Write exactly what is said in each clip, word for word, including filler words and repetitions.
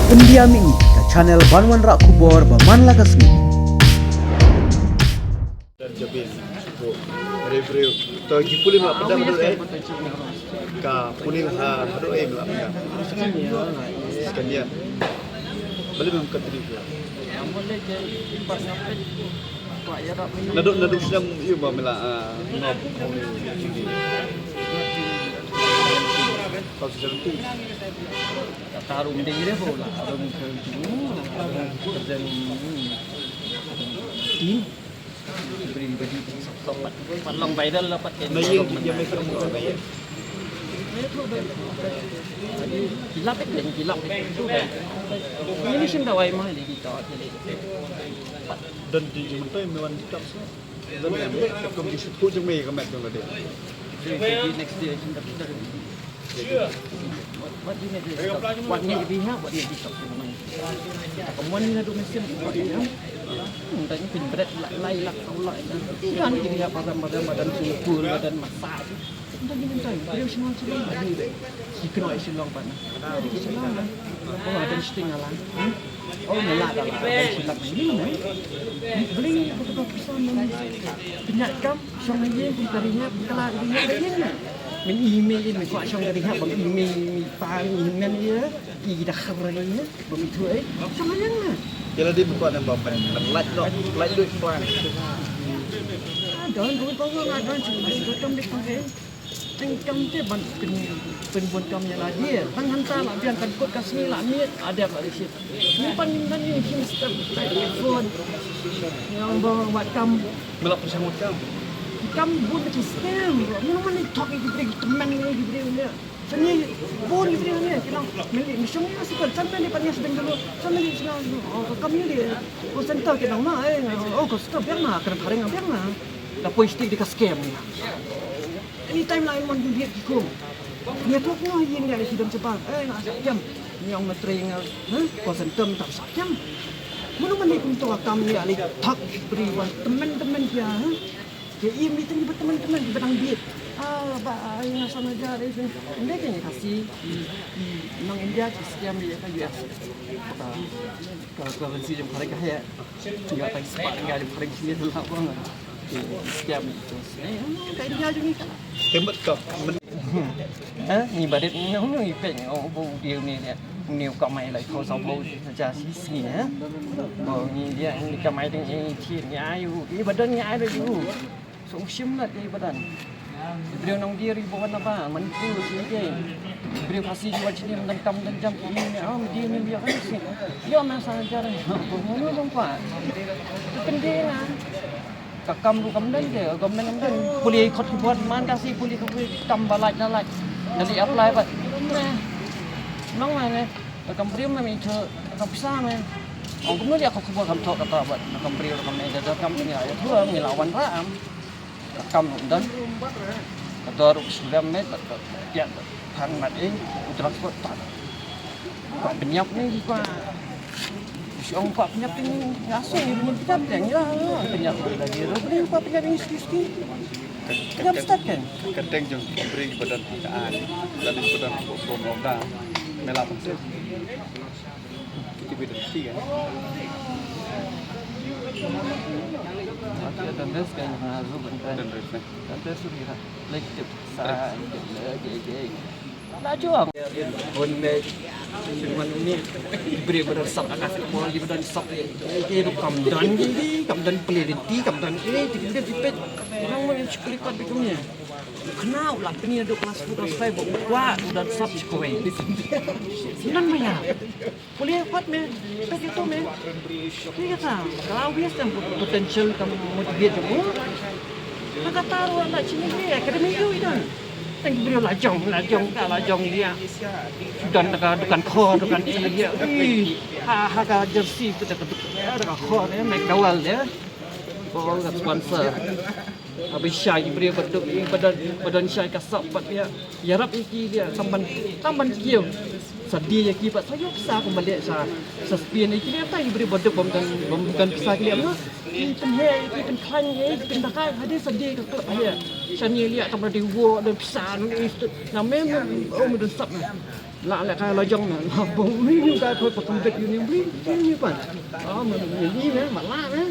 Pyndiam ïa ngi ka channel ban wanrah khubor ba man la ka sngi. Dan Jabin, ko Rebreu. To ki pule ma pedang dulu eh. Ka pule ha hadu eh ma pedang. Sekian dia. Balik mem katri. Naduk naduk siang ïa ba mela ngop. Kau sudah tu. Tarum ding deh bola, arum kerja, arum kerja ni. Tim. Beri bagi sopat. Palang viral lah pat. Na ye ye me ke mo na ye. Kilap eh, kilap eh. Ini sih dawai mah lagi tak. Dan di jumpa memang tak. Dan ya, kau di situ je me ke mat dong deh. Jadi next day sih tak. What, what do you need to stop? What need to be here? What need to be stopped? Kamu ni nak duk mesin, what do you know? Hmm, tadi pin berat, lai, lai, lak, tau, lai, kan. Kan kiri ya, badan, badan, badan sungkul, badan masak. Tadi minta, beri usaha, usaha, beri. Ikan, wai, silang, pan. Jadi, silang, kan. Oh, ada sting, alang. Hmm? Oh, melak, alang. Ada silang, ini, kan. Beli, betul, betul, pesan, kan. Penyakam. Shong ïing kum ka ri hep, ka la ri hep ïing na. Min i mei i mei kwah shong ka ri hep, bang i mei i mei pa i mei i mei ïa, i da khar ri ïa, bang i thu ei. Shong ïing na. Ïa la dei ba kwah na ba pen, pen lait lo, lait lo i plan. Ah, don ruh ko ko nga don shu bang ko tom dik ko ei. Tang kam te ban pen, pen bun kam ïa la dei. Tang hanta la biang kan kut ka sngi la miet, ada ba ri shit. Ni pan ni pan ni him step phone. Yang bawa wat kam. Melak pun sangat kam. Kam bun ki scam. Ni mana ni thok ni diberi teman ni diberi ni. Sini bun diberi ni. Kilang meli mission ni masih kan sampai ni pan ni sedang dulu. Sampai ni sedang dulu. Oh, kam ni dia. Oh, center kilang na eh. Oh, kau stop biang na. Kena paring biang na. Dah pun stick di ka scam ni. Anytime la mon du diet ki kum. Nia tok no yin ga ki dam cepat. Eh, na sa jam. Ni ong na tring, eh, ko sentem tam sa jam. Mano mani kum to kam ni ali tak bri wan temen-temen dia, eh. Ke i meeting di temen-temen di bedang diet. Ah, ba ai na sana ja dei sini. Inde ke ni kasi i, i nang India ki scam di ka U S. Ka, ka currency jong ka ka he. Tinggal tak sepat tinggal di pering sini tu lah bang. Scam tu. Eh, ka India jong ni kan. Hebat kau. Ha, ni barit ni, ni peng, oh, bu dia ni dia. Ni kamai lai kau sa bu saja sini, ha. Bu ni dia ni kamai ding eh chin ni ayu. Ni badan ni ayu. So shim lat ni badan. Briew nong dia ri bu na ba, man tu si ke. Briew kasi ju wa chini man kam dan jam ni ni, oh, dia ni dia kan si. Yo masa jar. Bu ni bang pa. Pending ah. Ka kam ruh kam don ke, kam don kam don. Pule khot keyboard man ka si pule ka pule kam ba lait na lait. Na li apply bad. Neh. Nong ma ne. Ka kam briew ma mi thu ka pisa me. Ong kumno dia khot keyboard kam thok kata bad. Na kam briew kam ne ka kam ni ya thu mi lawan ra am. Ka kam ruh don. Ka dor ruh sudam me bad ka piat bad. Thang mat eh. U transport tak. Ka penyap ni ka. Shong kwah pynïap ïing ïa seng ïa bun pynïap ïing ïa pynïap ïing lagi ro bri kwah pynïap ïing ski ski. Pynïap start kan. Ka teng jong bri badan ka an. Badan badan ko ko mo da. Mela pun tu. Kita beda ti kan. Okey, dan res kan ha ru ban kan. Dan res kan. Dan res suri ha. Like tip. Sa lagi lagi. La jong. Bon me. Sing wan ni. Bri badan sap akas mo di badan sap. Ke kam don di kam don play di kam don eh di di di pet. Nang mo yang chukli kot di kumne. Kena la pini do kelas four kelas five buat badan sap chukwi. Nan maya. Pule pat me, pet itu me. Ni kata, kalau bias dan potential kam motivate jong u. Kata ru anak sini ni akademi tu idan. Tang beri lajong, lajong ka lajong dia. Sudan ka dukan ko, dukan eh dia. Ih, ha ha ka jersey tu dekat dekat ko ni McDowell dia. Bol ka sponsor. Habis shai beri betul, badan badan shai kasap pat dia. Yarap iki dia tamban tamban kiu. Sa die ïa ki pat sa ïoh pisa kumba leh sa sa spin ïa ki leh tai bri ba duk bym don bym don pisa ki leh noh. Ki pynheh ki pynkhlaiñ ïa ki pyndakai hadien sa die ka klep ïa. Shane liah tam da die wo don pisa don is na mem mem oh mem don sap na. La la ka la jong na la bong mi ni ka thoi pa kam dek yu ni bri ni pat. Oh mem ni me ma la me.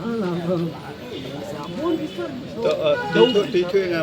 Ah la bong. Sa bun pisa. Ti tu ti tu nga